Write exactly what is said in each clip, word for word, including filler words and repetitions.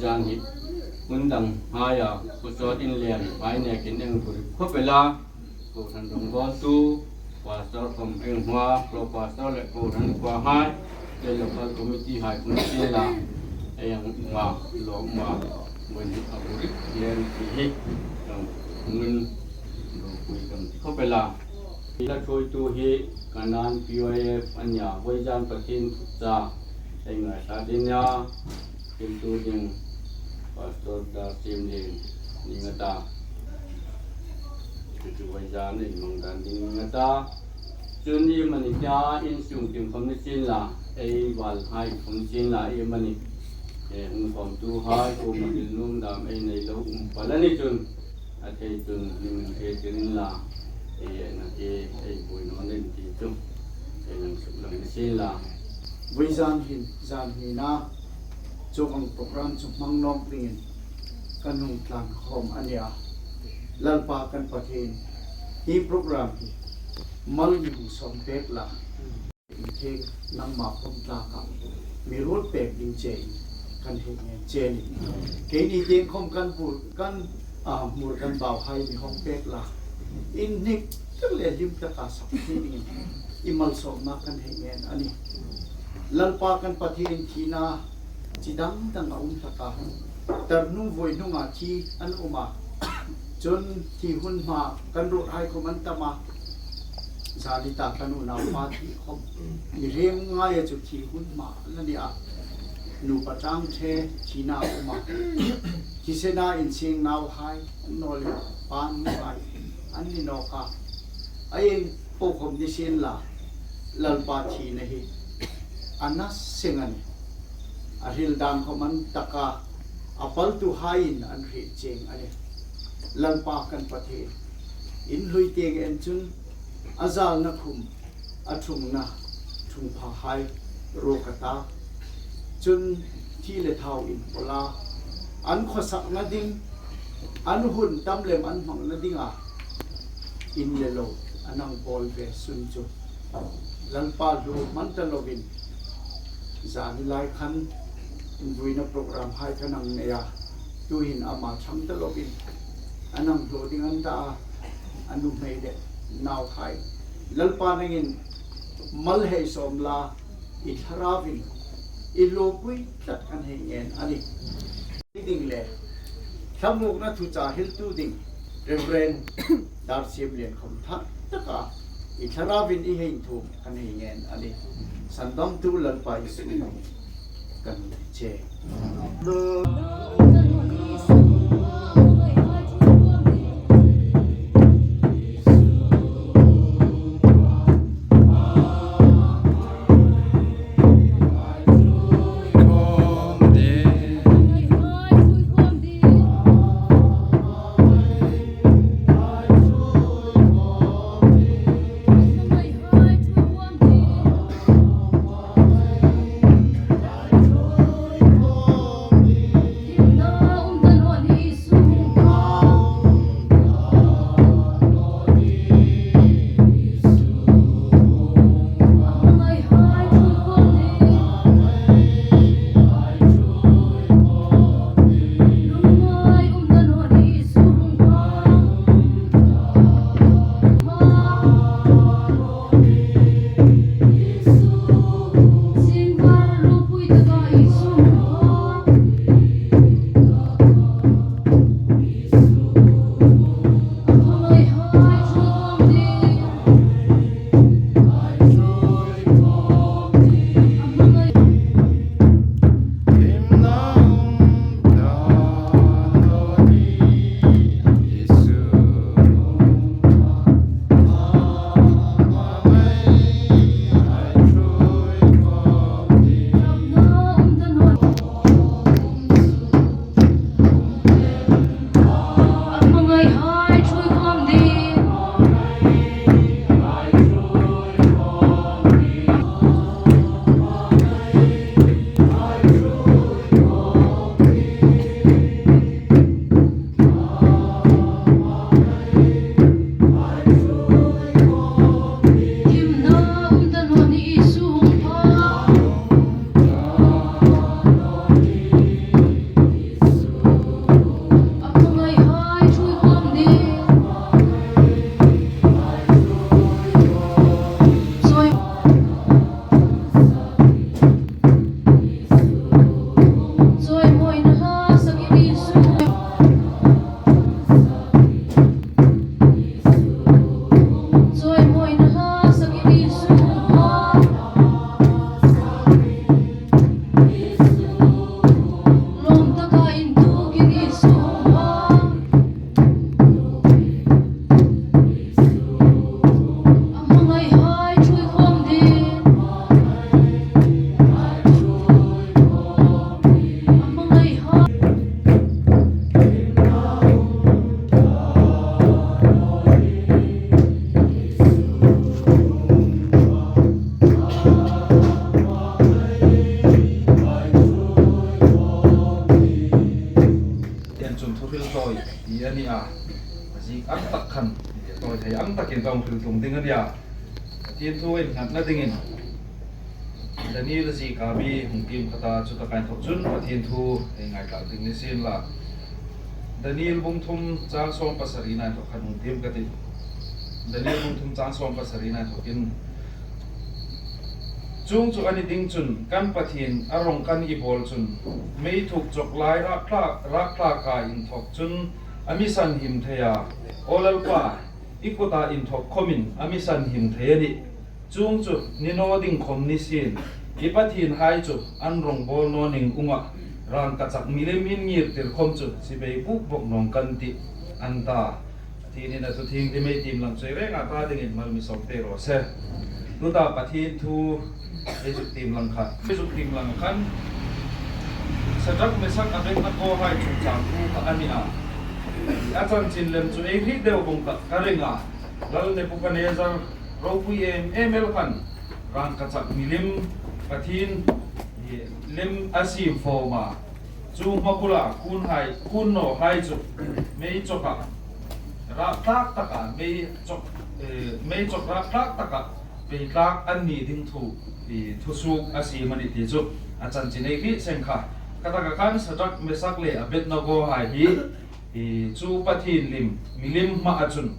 Zan hi hun dang hmaia khawsawt inleng hai nekin ei buoi khawp el a, kohran rongbawltu, pastor khawm ei hmu a, pro pastor le kohran kuohai, le local committee hai khawm sienla, ei ang ma, lo ma, buoi hi a buoi hlak ti hi, ang ngun ropui kan ti khawp el a. Hi la thuoitu hi Kanan P Y F a nia, vawizan Pathien thuchah ei ngaithlak ding a nia, thiltu ding Pastor Darsiemlien ni nga ta. Chu chu vawizan ei hmang dan ding ni nga ta. Chun iemani tia insung tieng khawm ni sienla, ei valhai khawm sienla iemani, eh, hung khawmtuhai kuoma hril nuom dam ei nei lo um pal a ni chun, a thei chun ni min hre tir inla, ei, ei na, ei, ei buoi naw ning ti chu ei lang suk lang ni sienla. Vawizan hin zan hnina chu ang program chu hmang nawk dingin kan hung tlan khawm a nia. Lalpa kan Pathien, hi program hi mal mi hung sawm pek la, inthieng nangma pawm tlaka mi ruot pek ding che in kan hei ngen che a nih. Keini tieng khawm kan hmur, kan, a, hmur kan bauhai mi hawng pek la, inhnik tak le hlim taka sak thei dingin i malsawmna kan hei ngen a nih. Lalpa kan Pathien, thina chi dang dang a um hlak a, tar hnung vuoi hnunga thi an um a, chun thi hun hma kan ruothai khawm an tam a, zani ta kan unaupa thi khawm ni rem ngaia chu thi hun hma an ni a, nupa tang the thina a um a, thisena inseng nauhai an naw le pa nu ngai an ni nawk a, a ieng po khawm ni sienla, Lalpa thina hi a na seng a nih. A hril dan khawm an tak a, a paltuhaiin an hriet chieng a nih. Lalpa kan Pathien, in hlui tieng en chun a zalna khum, a thungna thungphahai ruok a ta. Chun thi le thau inpawl a, an khawsakna ding, an hun tam lem an hmangna dinga in le lo an hang bawl ve sun chu Lalpa hlu hman ta lovin, zani lai khan invuina program hai kan hang nei a, tuhin ama chang ta lovin an hang hlaw ding an ta a, a nuhmei le nauhai Lalpa nangin mal hei sawm la, i Thlarauvin i hlawpui tlat kan hei ngen a nih. Ding le thlamuongna thuchah hriltu ding Reverend Darsiemlien khawm thak taka i Thlarauvin i hei inthuom kan hei ngen a nih. Sandamtu Lalpa Isu hmingin kan che. A nih a, a ziek ang tak khan, tawi thei ang takin ka hung hril tum ding a nih a. Pathien thu innghatna dingin Daniel zieka mi hung tiem ka ta, chutaka inthawk chun Pathien thu ei ngaithlak ding ni sien la. Daniel bung thum chang sawm pasarina inthawk khan hung tiem ka tih. Daniel bung thum chang sawm pasarina inthawkin, chuong chu a ni ding chun kan Pathien a rawng kan i bawl chun, mei thuk chawk lai rak thlak, rak thlaka inthawk chun a mi sanhim thei a. Aw Lalpa, i kuta inthawk khawmin a mi sanhim thei a nih. Chuong chu ni naw ding khawm ni sien, i pathienhai chu an rawng bawl naw ning unga, rangkachak milim in ngirtir khawm chu chibai buk bawk nawng kan tih, an ta. Pathienin a thu thienghlim ei tiem lang chu ei rênga ta dingin mal mi sawm pei raw se. Tuta Pathien thu ei zuk tiem lang kha, ei zuk tiem lang khan Sadrak, Mesak, Abednego hai chungchang thu kha a nih a. A chanchin lem chu ei hriet deu vawng tak ka ring a. Lal Nebukadnezar ropui em em el khan rangkachak milim, Pathien lem a siem fawm a. Chu hma bula kunhai, kun nawhai chu mei chawka rak thlak taka, mei chawk, eh, mei chawk rak thlak taka pei tlak an ni ding thu, eh, thusuok a siem a nih ti chu a chanchin ei hriet seng kha. Khataka khan Sadrak, Mesak le Abednego hai hi, eh, chu Pathien lem milim hmaa chun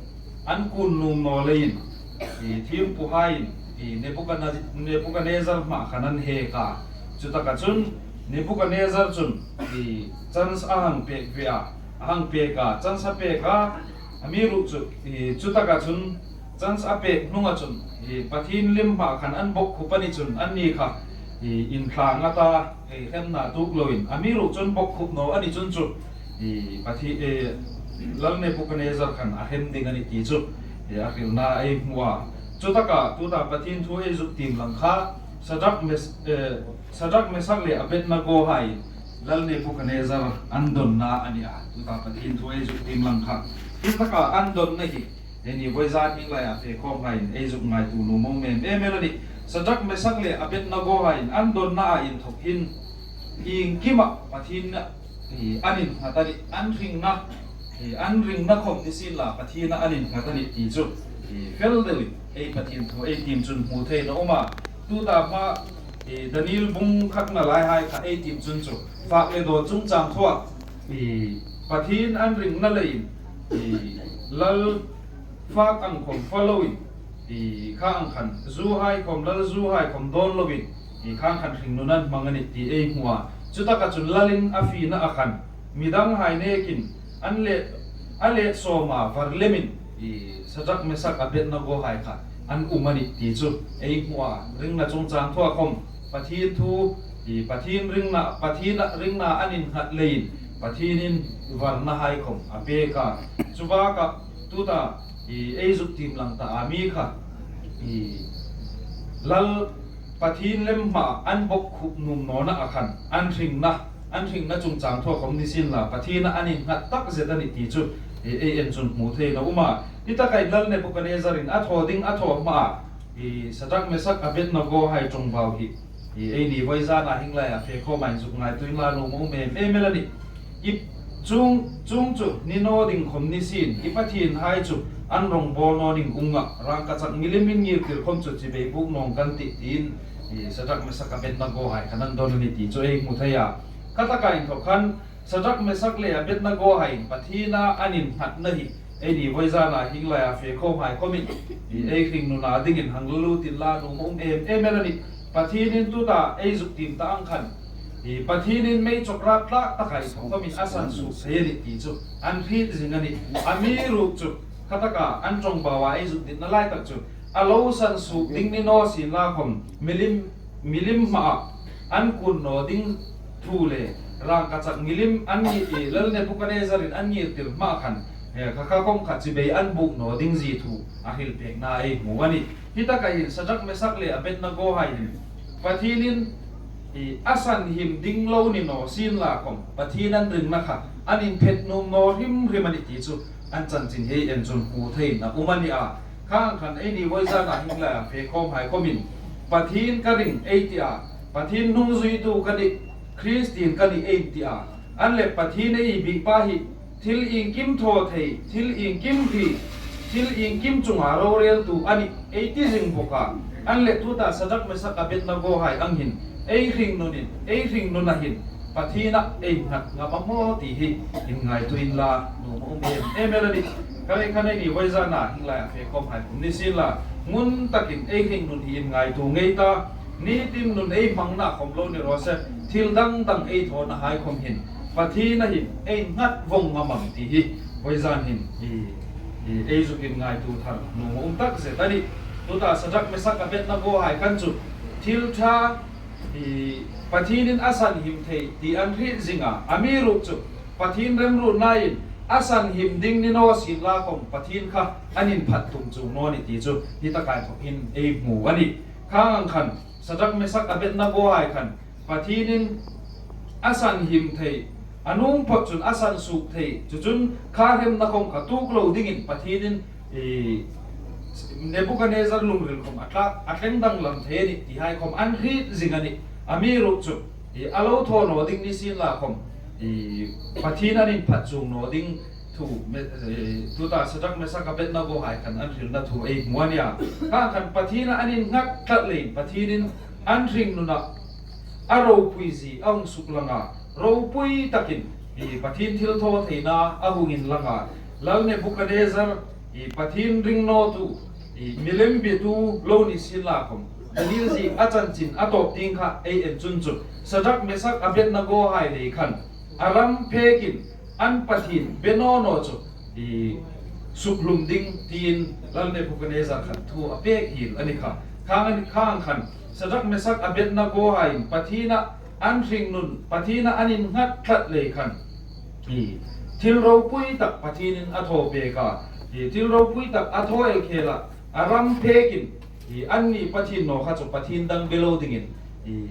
an kun nuom naw leiin, eh, thiempuhaiin, eh, Nebukadnez-, Nebukadnezar hmaa khan an hek a. Chutaka chun Nebukadnezar chun, eh, chance a hang pek ve a, a hang pek a, chance a pek a, amiruokchu, eh, chutaka chun chance a pek hnunga chun, eh, Pathien lem hmaa khan an bawkkhup a ni chun, anni kha, eh, inthlang a ta, eh, hremna tuok loin, amiruokchu an bawkkhup naw a ni chun chu, eh, Pathi-, eh, Lal Nebukadnezar khan a hrem ding a nih ti chu, eh, a hrilna ei hmu a. Chutaka tuta Pathien thu ei zuk tiem lang kha, Sadrak, Mes-, eh, Sadrak, Mesak le Abednego hai Lal Nebukadnezar an donna a nih a. Tuta Pathien thu ei zuk tiem lang kha, hi taka an donna hi eini vawizan hieng laia fe khawm haiin ei zuk ngaituo nuom em em el a nih. Sadrak, Mesak le Abednego haiin an donna a inthawk hin iengkima Pathien, eh, an innghat a nih, an hringna, eh, an ringna khawm ni sien la Pathien an innghat a nih ti chu, eh, fel deuin ei Pathien thu ei tiem chun hmu theiin a um a. Tuta hma, eh, Daniel bung khatna laihai kha ei tiem chun chu fak le dawn chungchang thua, eh, Pathien an ringna leiin, eh, lal fak ang khawm fa loin, eh, kha ang khan zuhai khawm, lal zuhai khawm dawn loin, eh, kha ang khan hringnun an hmang a nih ti ei hmu a. Chutaka chun lalin a fina a khan midanghai nekin an let, a let sawma var lemin, eh, Sadrak, Mesak, Abednego hai kha an um a nih ti chu ei hmu a. Ringna chungchang thua khawm Pathien thu, eh, Pathien ringna, Pathien ringna an innghat leiin Pathienin varnahai khawm a pek a. Chu baka tuta, eh, ei zuk tiem lang ta a mi kha, eh, lal Pathien lem hmaa an bawkkhup nuom nawna a khan an hringna, an hringna chungchang thua khawm ni sien la Pathien an innghat takzet a nih ti chu, eh, ei en chun hmu theiin a um a. Hi taka Lal Nebukadnezarin a thaw ding a thaw hmaa, eh, Sadrak, Mesak, Abednego hai ṭawngbau hi, eh, eini vawizana hieng laia fe khawm haiin zuk ngaituo inla nuom a um em em el a nih. I chuong, chuong chu ni naw ding khawm ni sien, i pathienhai chu an rawng bawl naw ning unga, rangkachak milim in ngirtir khawm chu chibai buk nawng kan tih tiin, eh, Sadrak, Mesak, Abednego hai khan an don a nih ti chu ei hmu thei a. Khataka inthawk khan Sadrak, Mesak le Abednego haiin Pathien an innghatna hi eini vawizana hieng laia fe khawm hai khawmin, eh, ei hringnuna dingin hang lo lut inla nuom a um em em el a nih. Pathienin tuta ei zuk tiem ta ang khan, eh, Pathienin mei chawk rak thlak taka inthawk khawmin a sansuok thei a nih ti chu an hriet zing a nih. Amiruokchu khataka an ṭawngbaua ei zuk ditna lai tak chu a lo sansuok ding ni naw sien la khawm milim, milim hmaa an kun naw ding thu le rangkachak milim an ni, eh, Lal Nebukadnezarin an ngirtir hmaa khan, eh, kha kha khawm kha chibai an buk naw ding zie thu a hril pekna ei hmu a nih. Hi taka hin Sadrak, Mesak le Abednego hai hin Pathienin, eh, a sanhim ding lo ni naw sien la khawm Pathien an ringna kha an inphet nuom naw hrim hrim a nih ti chu an chanchin hi ei en chun hmu theiin a um a nih a. Kha ang khan eini vawizana hieng laia fe khawm hai khawmin Pathien ka ring ei ti a, Pathien hnungzuitu ka nih, Kristien ka nih ei ti a. An le Pathien ei biekpa hi Thil iengkim thaw thei, thil iengkim hri, thil iengkim chunga roreltu a nih ei ti zing bawk a. Annawleh tuta Sadrak, Mesak, Abednego hai ang hin ei hringnunin, ei hringnuna hin Pathiena ei nghat ngam am a maw ti hi inngaituo inla nuom a um em em el a nih. Kha lei khan eini vawizana hieng laia fe khawm hai khawm ni sienla, ngun takin ei hringnun hi inngaituo ngei ta. Nitin nun ei hmangna khawm lo ni raw se, thil dang dang ei thawna hai khawm hin Pathiena hin ei nghat vawng ngam am ti hi vawizan hin i, i, ei zuk inngaituo thar nuom a um takzet a nih. Tuta Sadrak, Mesak, Abednego hai khan chu thil ṭha, i, Pathienin a sanhim thei ti an hriet zing a, amiruokchu Pathien remruotnain a sanhim ding ni naw sienla khawm Pathien kha an inphat tum chuong naw ni ti chu hi taka inthawkin ei hmu a nih. Khang ang khan Sadrak, Mesak, Abednego hai khan Pathienin a sanhim thei, a nuom phawt chun a sansuok thei, chu chun kha hremna khawm kha tuok lo dingin Pathienin, i, Nebukadnezar lungril khawm a tla, a tleng danglam thei a nih ti hai khawm an hriet zing a nih. Amiruokchu, i, a lo thaw naw ding ni sienla khawm, i, Pathien an inphat chuong naw ding thu, me, eh, tuta Sadrak, Mesak, Abednego hai khan an hrilna thu ei hmu a nih a. Khang khan Pathiena an innghat tlat leiin Pathienin an hringnuna a ropui zie a hung suklang a. Ropui takin, i, Pathien thilthawtheina a hung inlang a. Lal Nebukadnezar, i, Pathien ringnawtu, i, milem bitu lo ni sienla khawm, Daniel zie a chanchin a tawp tieng kha ei en chun chu Sadrak, Mesak, Abednego hai lei khan a ram phekin an Pathien be naw naw chu, i, sukhlum ding tiin Lal Nebukadnezar khan thu a pek hiel a ni kha. Khang, khang khan Sadrak, Mesak, Abednego haiin Pathiena an hringnun, Pathiena an innghat tlat lei khan, i, thil ropui tak Pathienin a thaw pek a. I, thil ropui tak a thaw el khela a ram phekin, i, anni pathien naw kha chu pathien dang be lo dingin, i,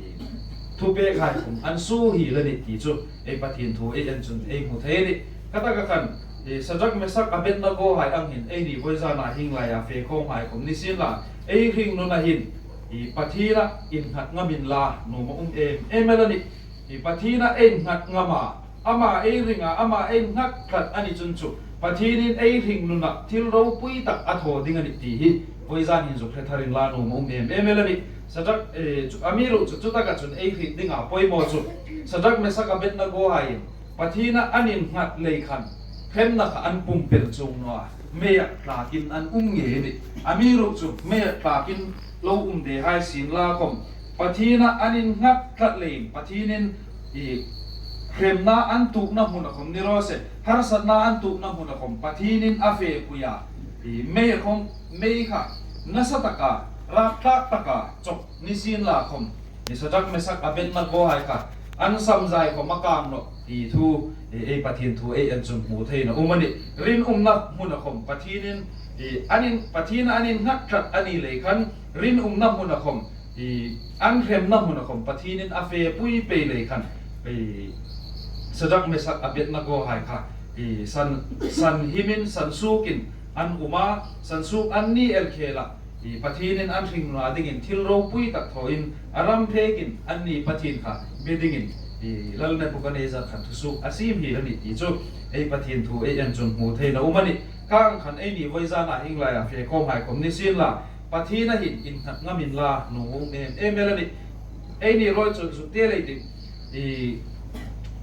thupek hai khawm an suo hiel a nih ti chu ei Pathien thu ei en chun ei hmu thei a nih. Kha taka khan, i, Sadrak, Mesak, Abednego hai ang hin eini vawizana hieng laia fe khawm hai khawm ni sienla, ei hringnuna hin, i, Pathiena innghat ngam inla nuom a um em em el a nih. I, Pathiena ei nghat ngam a, ama ei ring a, ama ei nghat tlat a ni chun chu Pathienin ei hringnuna thil ropui tak a thaw ding a nih ti hi vawizan hin zuk hre thar inla nuom a um em em el a nih. Sadrak, eh, chu, amiruokchu chu taka chun ei hriet dinga poimaw chu Sadrak, Mesak, Abednego haiin Pathiena an innghat lei khan hremna kha an pumpel chuong naw a, meia tlakin an um ngei a nih. Amiruokchu meia tlakin lo um de hai sienla khawm, Pathiena an innghat tlat leiin Pathienin, i, hremna an tuokna hmuna khawm ni raw se, harsatna an tuokna hmuna khawm Pathienin a fepui a. I, mei khawm, mei kha nasa taka, rapthlak taka chawk ni sienla khawm, i, Sadrak, Mesak, Abednego hai kha an samzai khawm a kang nawh ti thu, i, ei Pathien thu ei en chun hmu theiin a um a nih. Rinumna hmuna khawm Pathienin, i, an in, Pathiena an innghat tlat a ni lei khan, rinumna hmuna khawm, i, an hremna hmuna khawm Pathienin a fepui pei lei khan, i, Sadrak, Mesak, Abednego hai kha, i, san, sanhimin, sansuokin an um a, sansuok an ni el khela, i, Pathienin an hringnuna dingin thil ropui tak thawin a ram phekin anni pathien kha be dingin, i, Lal Nebukadnezar khan thusuok a siem hiel a nih ti chu ei Pathien thu ei en chun hmu theiin a um a nih. Khang khan eini vawizana hieng laia fe khawm hai khawm ni sienla, Pathiena hin innghat ngam inla nuom a um em em el a nih. Eini rawi chun zuk ti lei ding, i,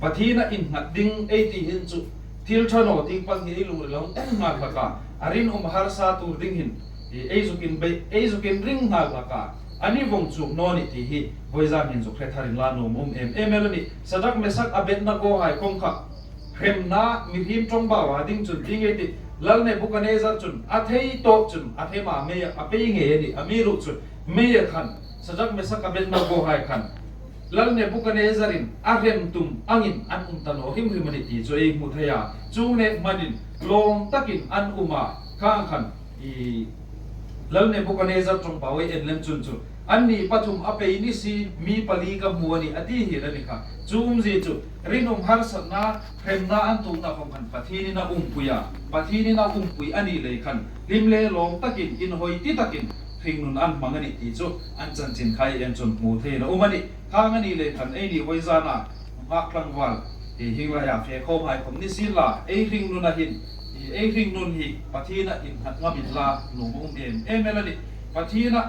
Pathiena innghat ding ei ti hin chu thil ṭha naw tieng pang hi ei lungrila hung um nghal hlak a, a rinum harsa tuor ding hin, i, ei zuk inbe, ei zuk inring nghal hlak a, a ni vawng chuong naw ni ti hi vawizan hin zuk hre thar inla nuom a um em em el a nih. Sadrak, Mesak, Abednego hai khawm kha hremna mihriem ṭawngbau a ding chun ti ngei ei tih. Lal Nebukadnezar chun a thei tawp chun a hrem a, meia a pei ngei a nih. Amiruokchu meia khan Sadrak, Mesak, Abednego hai khan Lal Nebukadnezarin a hrem tum angin an um ta naw hrim hrim a nih ti chu ei hmu thei a. Chuong nêk hmanin lawm takin an um a. Khang khan, i, Lal Nebukadnezar ṭawngbau ei en lem chun chu, anni pathum a pei ni si, mi pali ka hmu a nih, a ti hiel a ni kha. Chu umzie chu rinum harsatna, hremna an tuokna khawm khan Pathienin a umpui a, Pathienin a umpui a ni lei khan, hlim le lawm takin, inhawi ti takin hringnun an hmang a nih ti chu an chanchin kha ei en chun hmu theiin a um a nih. Khang a ni lei khan eini vawizana nghak tlangval, Hi, hieng laia fe khawm hai khawm ni sien la, ei hringnuna hin, hi, ei hringnun hi Pathiena innghat ngam inla nuom a um em em el a nih. Pathiena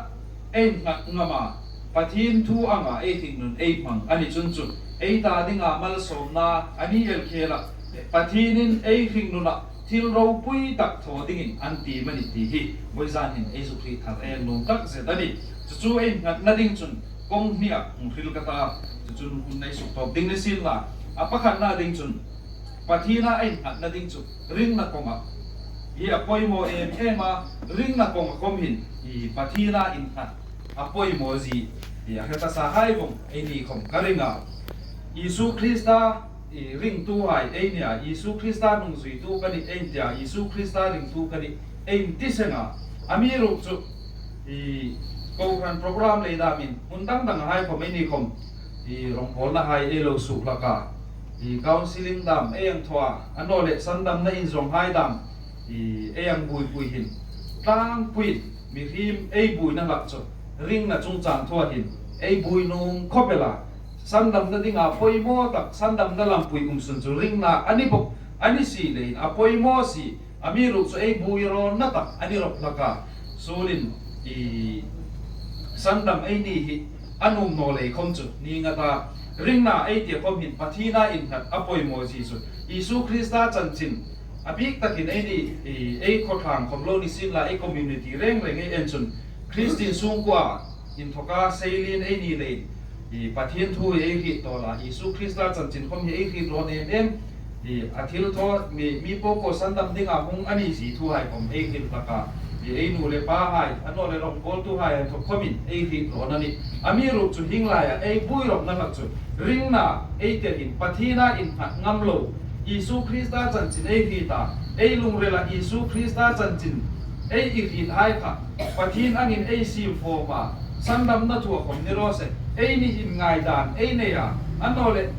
ei nghat ngam a, Pathien thu anga ei hringnun ei hmang a ni chun chu, ei ta dinga malsawmna a ni el khela, Pathienin ei hringnuna thil ropui tak thaw dingin an tiem a nih ti hi vawizan hin ei zuk hriet thar ei nuom tak zet a nih. Chu chu ei nghatna ding chun kawng hnia hung hril ka ta, chu chun hun ei suk tawp ding ni sien la. A pakhatna ding chun Pathiena ei nghatna ding chu ringna kawnga hi a poimaw em em a, ringna kawnga khawm hin hi Pathiena innghat a poimaw zie hi a hre ta sa hai vawng ei ni khawm ka ring a. Isu Krista i ringtuhai ei nia, Isu Krista nungzuitu ka nih ei tia, Isu Krista ringtu ka nih ei ti seng a. Amiruokchu i kohran program lei damin hun dang dang hai khawm ei ni khawm, i rawngbawlna hai ei lo suk hlak a, i counselling dam ei hang thaw a, a naw leh sandamna inzawng hai dam i ei hang buoipui hin tlangpuiin mihriem ei buoina hlak chu ringna chungchang thua hin ei buoi nuom khawp el a. Sandamna dinga poimaw tak, sandamna lampui um sun chu ringna a ni bawk a ni si leiin a poimaw si, amiruokchu ei buoi rawnna tak a ni rawp hlak a. Suolin i sandam ei ni hi a nuom naw lei khawm chu ni nghat a, ringna ei ti khawm hin Pathiena innghat a poimaw zie chu Isu Krista chanchin a bik takin ei ni, i, ei khawtlang khawm lo ni sien la, ei community reng reng ei en chun Kristien sungkuo inthawka seilien ei ni leiin, i, Pathien thu hi ei hriet tawp a, Isu Krista chanchin khawm hi ei hriet rawn em em, i, a thilthaw mi, mi po po sandam dinga hung a ni zie thu hai khawm ei hriet hlak a, i, ei nu le pa hai, a naw leh rawngbawltu hai inthawk khawmin ei hriet rawn a nih. Amiruokchu hieng laia ei buoi ropna hlak chu ringna ei ti hin Pathiena innghat ngam lo, Isu Krista chanchin ei hriet a, ei lungrila Isu Krista chanchin ei i hriet hai kha Pathien angin ei siem fawm a, sandamna thua khawm ni raw se, eini in ngaidan ei nei a, a naw leh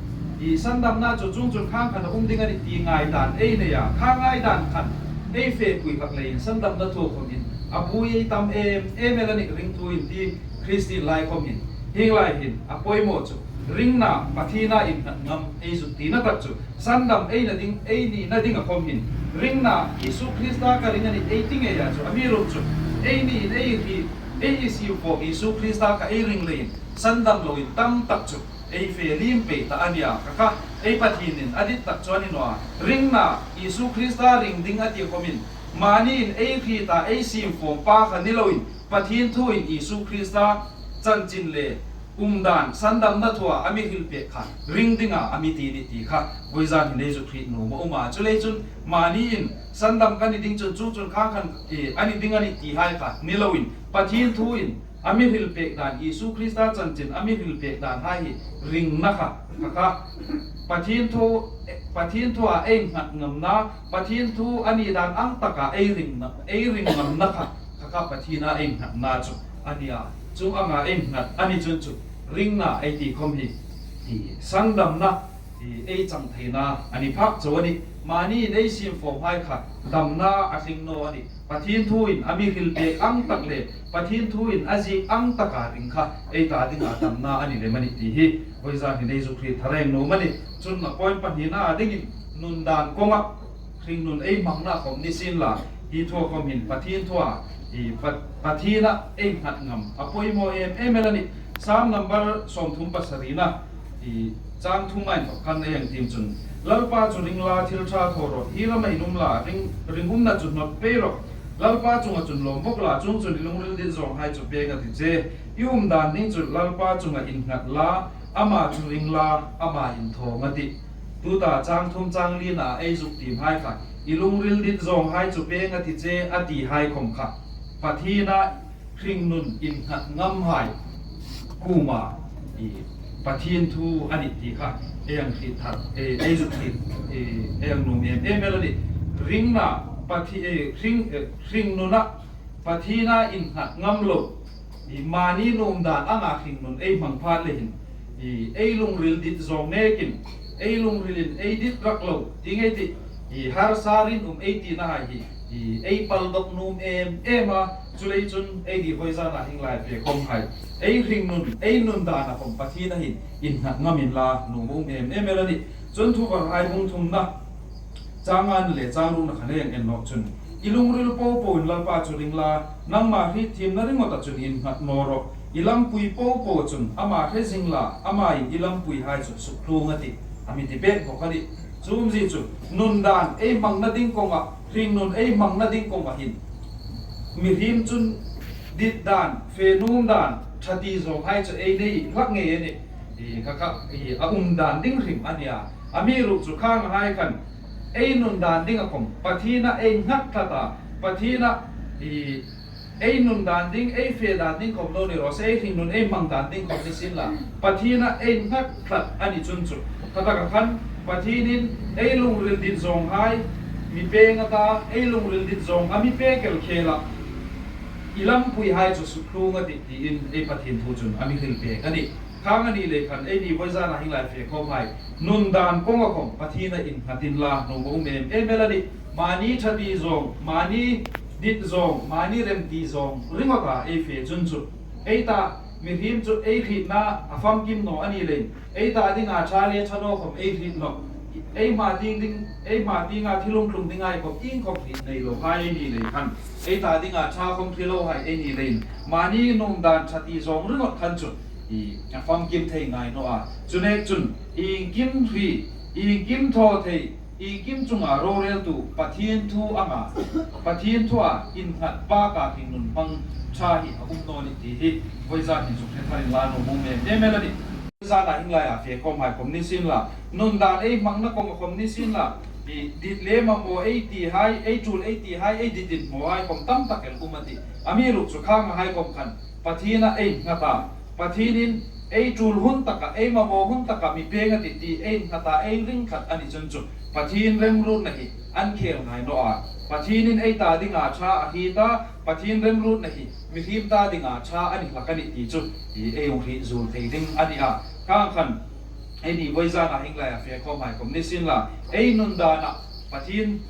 i sandamna chu chuong chun khang khan a um ding a nih ti ngaidan ei nei a, kha ngaidan khan ei fepui hlak leiin sandamna thua khawmin a buoi ei tam em em el a nih ringtuin ti Kristien lai khawmin. Hieng lai hin a poimaw chu ringna Pathiena innghat ngam ei zuk tina tak chu sandam ei na ding, ei nina dinga khawm hin ringna Isu Krista ka ring a nih ei ti ngei a chu amiruokchu eini in ei hriet, ei i siem fawm Isu Krista kha ei ring leiin sandam loin tam tak chu ei fe liem pei ta a nia kha kha ei Pathienin a dit tak chu a ni naw a. Ringna Isu Krista ring ding a ti khawmin mani in ei hriet a, ei siem fawm pa kha ni loin Pathien thuin Isu Krista chanchin le umdan sandamna thua a mi hril pek kha ring dinga a mi ti ni ti kha vawizan hin ei zuk hriet nuom a um a. Chuleiin chun mani in sandam ka ni ding chun chuong chun khang khan, e, a ni ding a nih ti hai kha ni loin Pathien thuin a mi hril pek dan Isu Krista chanchin a mi hril pek dan hai hi ringna kha kha kha Pathien thu, Pathien thua ei nghat ngamna, Pathien thu a ni dan ang taka ei ring, ei ring ngamna kha kha kha Pathiena ei nghatna chu a nia. Chuong anga ei nghat a ni chun chu ringna ei ti khawm hi, hi sandamna, hi ei chang theina a ni phak chau a nih. Mani in ei siem fawm hai kha damna a tling naw a nih. Pathien thuin a mi hril pek ang tak le Pathien thuin a ziek ang taka ring kha ei ta dinga damna a ni lem a nih ti hi vawizan hin ei zuk hriet thar ei nuom a nih. Chun a point pahnina dingin nun dan kawnga hringnun ei hmangna khawm ni sien la, hi thua khawm hin Pathien thua, i, Pa-, Pathiena ei nghat ngam a poimaw em em el a nih. Sam number sawmthum pasarina, i, chang thuma inthawk khan ei hang tiem chun, Lalpa chu ring la, thil ṭha thaw rawh, hi rama in um la, ring, ringumna chu hnawt pei rawh. Lalpa chunga chun lawm bawk la, chuong chun i lungril dit zawng hai chu pêng a ti che. I um dan ding chu Lalpa chunga innghat la, ama chu ring la, ama inthawng a tih. Tuta chang thum chang lina ei zuk tiem hai kha, i lungril dit zawng hai chu pêng a ti che a ti hai khawm kha, Pathiena hringnun innghat ngam hai kuoma, i, Pathien thu a nih ti kha ei hang hriet thar, e, ei zuk hriet, e, ei hang nuom em em el a nih. Ringna Pathi-, e, hring, e, hringnuna Pathiena innghat ngam lo, i, mani nuom dan anga hringnun ei hmang phat le hin, i, ei lungril dit zawng nekin, ei lungrilin ei dit rak lo ti ngei ti, i, harsa rinum ei tina hai hi I, ei pal dawk nuom em em a, chuleiin chun eini vawi zana hieng lai fe khawm hai, ei hringnun, ei nun dana khawm Pathien a hin innghat ngam inla nuom a um em em el a nih. Chun Thuvarhai bung thumna, chang ngana le chang rukna khan ei en nawk chun, i lungril popoin Lalpa chu ring la, nangma hriet thiemna ringawta chun innghat naw rawh. I lampui popo chun ama hre zing la, amain i lampuihai chu suktlung a tih, a mi ti pek bawk a nih. Chu umzie chu, nun dan ei hmangna ding kawnga, hringnun ei hmangna ding kawnga hin mihriem chun dit dan, fe nuom dan, ṭha ti zawnghai chu ei nei hlak ngei a nih. I, kha kha, i, a um dan ding hrim a nih a. Amiruokchu khanghai khan ei nun dan dinga khawm Pathiena ei nghat tlat a, Pathiena, i, ei nun dan ding, ei fe dan ding khawm lo ni raw se, ei hringnun ei hmang dan ding khawm ni sien la, Pathiena ei nghat tlat a ni chun chu, kha taka khan Pathienin ei lungril dit zawnghai mi peng a ta, ei lungril dit zawng a mi pek el khela, i lampuihai chu suktlung a tih, tiin ei Pathien thu chun a mi hril pek a nih. Khang a ni lei khan eini vawi zana hieng lai fe khawmhai, nun dan kawnga khawm Pathiena innghat inla nuom a um em em el a nih. Mani ṭha ti zawng, mani dit zawng, mani rem ti zawng ringawta ei fe chun chu, ei ta mihriem chu ei hrietna a famkim naw a ni leiin, ei ta dinga ṭha le ṭha naw khawm ei hriet nawh. Ei hma tieng ding, ei hma tienga thil hung tlung dinghai khawm iengkhawm hriet nei lohai ei ni lei khan, ei ta dinga ṭha khawm hre lohai ei ni leiin, mani nun dan ṭha ti zawng ringawt khan chu, i, a famkim thei ngai naw a. Chu nek chun, iengkim hre, iengkim thaw thei, iengkim chunga roreltu Pathien thu anga, Pathien thua innghat baka hringnun hmang ṭha hi a um naw ni ti hi vawi zan hin zuk hre thar inla nuom a um em em el a nih. Zana hieng laia fe khawmhai khawm ni sien la, nun dan ei hmangna kawnga khawm ni sien la, i, dit le mamaw ei tihai, ei ṭul ei tihai, ei dit inhmawhai khawm tam tak el um a tih. Amiruokchu khanghai khawm khan Pathiena ei nghat a, Pathienin ei ṭul hun taka, ei mamaw hun taka mi peng a tih ti ei nghat a, ei ring tlat a ni chun chu, Pathien remruotna hi an khel ngai naw a. Pathienin ei ta dinga ṭha a hriet a, Pathien remruotna hi mihriem ta dinga ṭha a ni hlak a nih ti chu, i, ei hung hriet zuol thei ding a ni a. Khang khan eini vawi zana hieng laia fe khawmhai khawm ni sien la, ei nun dana Pathien,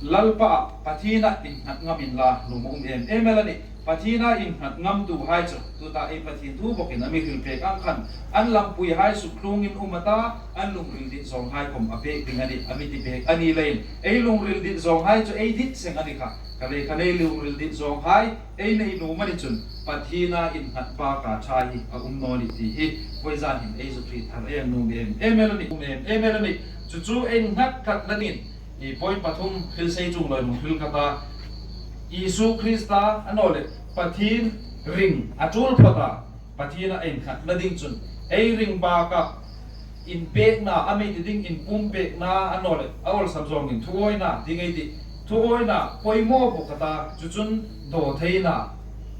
Lalpa Pathiena innghat ngam inla nuom a um em em el a nih. Pathiena innghat ngamtuhai chu, tuta ei Pathien thu bawkin a mi hril pek ang khan, an lampuihai suktlungin um a ta, an lungril dit zawnghai khawm a pek ding a nih, a mi ti pek a ni leiin, ei lungril dit zawnghai chu ei dit seng a ni kha. Kha lei khan ei lungril dit zawnghai ei nei nuom a ni chun, Pathiena innghat baka ṭha hi a um naw ni ti hi vawi zan hin ei zuk hriet thar ei nuom em em el a nih, um em em el a nih. Chu chu ei nghat tlatna dingin, i, point pathum hril sei chuong loin hung hril ka ta. Isu Krista a naw leh Pathien ring a ṭul phawt a, Pathiena ei nghatna ding chun, ei ring baka inpekna, a mi ti ding inpumpekna a naw leh, a awlsam zawngin thuawina ding ei tih, thuawina poimaw bawk a ta, chu chun dawtheina,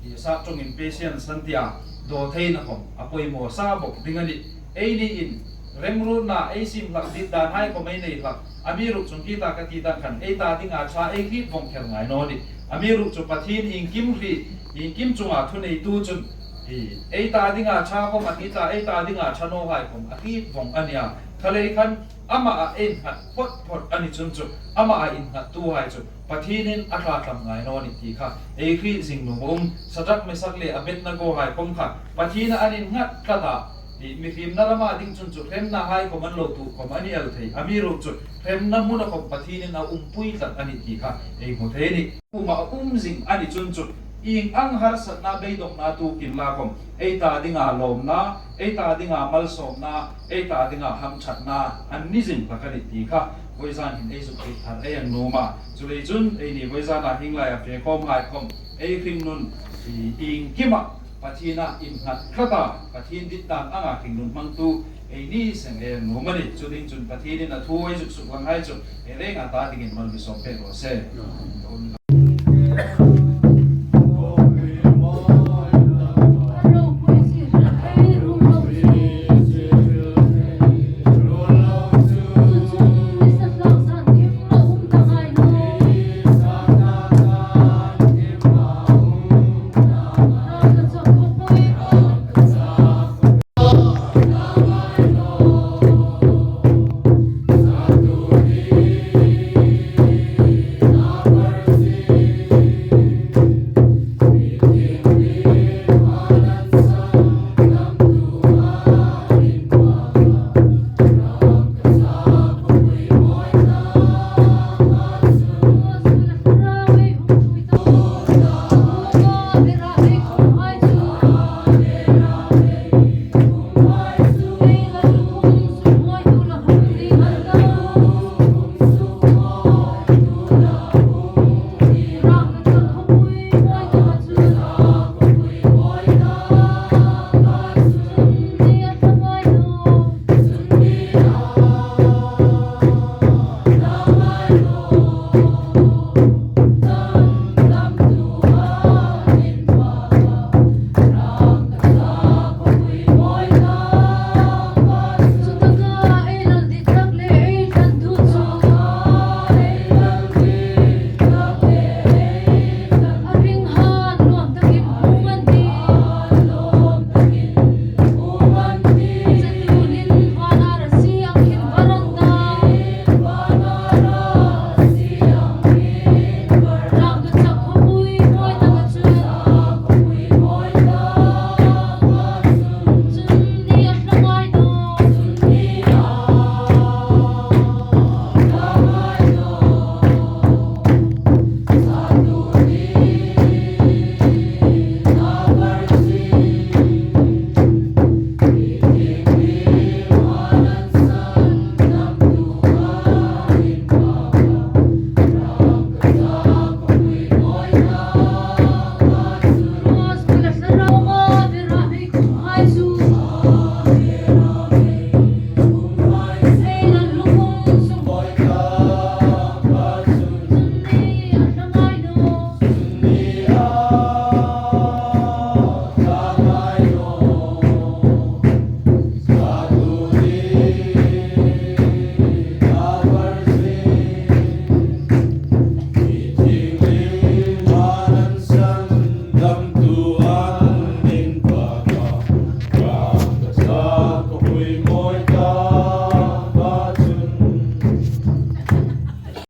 i, sak ṭawngin patience an ti a, dawtheina khawm a poimaw sa bawk ding a nih. Einiin remruotna ei siem hlak, dit danhai khawm ei nei hlak, amiruokchu ka ti ta, ka ti ta khan ei ta dinga ṭha ei hriet vawng kher ngai naw nih. Amiruokchu Pathien iengkim hre, iengkim chunga thuneitu chun, i, ei ta dinga ṭha khawm a hriet a, ei ta dinga ṭha nawhai khawm a hriet vawng a nih a. Kha lei khan ama a innghat phawt phawt a ni chun chu, ama a innghattuhai chu Pathienin a hratlam ngai naw ni ti kha ei hriet zing nuom a um. Sadrak, Mesak le Abednegohai khawm kha Pathiena an innghat tlat a, i, mihriem rama ding chun chu hremnahai khawm an lo tuok khawm a ni el thei. Amiruokchu hremna hmuna khawm Pathienin a umpui tlat a ni ti kha ei hmu thei a nih. Kuoma a um zing a ni chun chu, ieng ang harsatna, beidawngna tuok inla khawm, ei ta dinga lawmna, ei ta dinga malsawmna, ei ta dinga hamṭhatna an ni zing hlak a nih ti kha vawi zan hin ei zuk hriet thar ei nuom a. Chuleiin chun eini vawi zana hieng laia fe khawmhai khawm, ei hringnun, i, iengkima Pathiena innghat tlat a, Pathien dit dan anga hringnun hmangtu ei ni seng ei nuom a nih. Chu ding chun Pathienin a thu ei zuk suklanghai chu ei renga ta dingin mal mi sawm pek raw se.